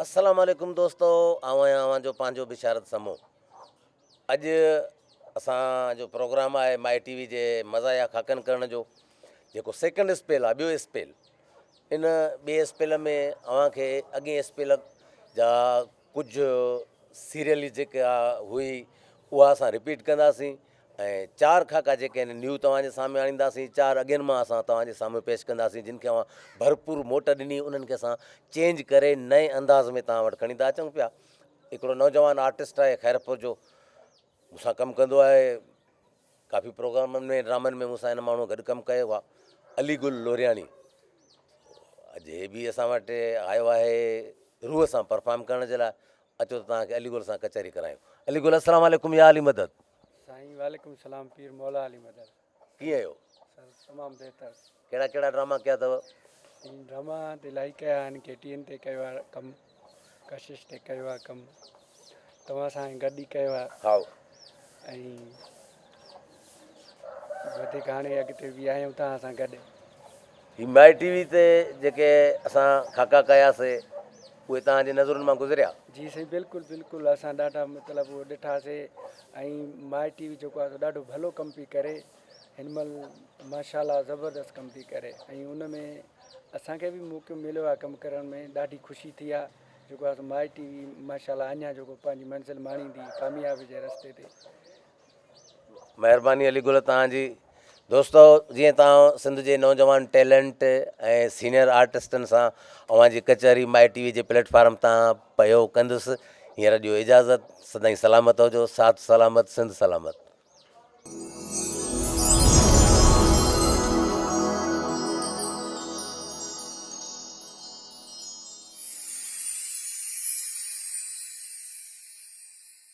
السلام عليڪم دوستو آئون آهيان اوهان جو پنهنجو بشارت سمو اڄ اسان جو پروگرام آهي مائي ٽي وي جي مزايا خاڪن ڪرڻ جو جيڪو سيڪنڊ اسپيل آهي ٻيو اسپيل ان ٻئي اسپيل ۾ اوهان کي اڳئين اسپيل جا ڪجهه سيريل جيڪا هئي اها اسان رپيٽ ڪنداسين ۽ چار خاڪا جيڪي آهن نيو توهان جي سامهون آڻينداسين چار اڳين مان اسان توهان جي سامهون پيش ڪنداسين جن کي اوهان ڀرپور موٽ ڏني انهن کي اسان چينج ڪري نئين انداز ۾ توهان وٽ کڻي ٿا اچون پيا هڪڙو نوجوان آرٽسٽ آهي خيرپور جو مون سان ڪم ڪندو آهي ڪافي پروگرامن ۾ ڊرامن ۾ مون سان هن ماڻهو گڏ ڪم ڪيو آهي علي گل لورياڻي اڄ هي به اسان وٽ آيو آهي روح سان پرفارم ڪرڻ جي لاء اچو ته توهان کي علي گل سان ڪچهري ڪرايون. علي گل السلام عليڪم يا علي مدد. سائين وعليڪم السلام پير مولا علي مدد. ڪيئن آهيو؟ سر تمام بهتر. ڪهڙا ڪهڙا ڊراما ڪيا اٿو؟ سائين ڊراما ته الاهي ڪيا آهن ڪي ٽي اين تي ڪيو آهي ڪم ڪشش تي ڪيو آهي ڪم توهان سان گڏ ئي ڪيو آهي. هائو. ۽ وڌيڪ هاڻي اڳتي به آهيون توهان سان گڏ. هي مائي ٽي وي تي جيڪي اسان خاڪا ڪياسي اهي توهان جي نظرن مان گذريا؟ جي سائين بلڪل بلڪل اسان ڏاڍا مطلب اهو ڏٺاسي ۽ مائي ٽي وي جيڪو آهي سو ڏاڍو ڀلو ڪم پئي ڪري هن مهل ماشاء الله زبردست ڪم پئي ڪري ۽ ان ۾ اسان کي به موقعو مليو آهي ڪم ڪرڻ ۾ ڏاڍي خوشي ٿي آهي جيڪو آهي سو مائي ٽي وي ماشاء الله اڃا جيڪو پنهنجي منزل ماڻيندي ڪاميابي جي رستي تي. مهرباني علي گل توهان جي. دوستو جيئن توهان سنڌ جي نوجوان ٽيلنٽ ۽ سينئر آرٽسٽن سان اوهان جي ڪچهري مائي ٽي وي جي پليٽ فارم تان پيو ڪندس هينئر ڏيو اجازت سدائين سلامت هجو ساٿ سلامت سنڌ سلامت.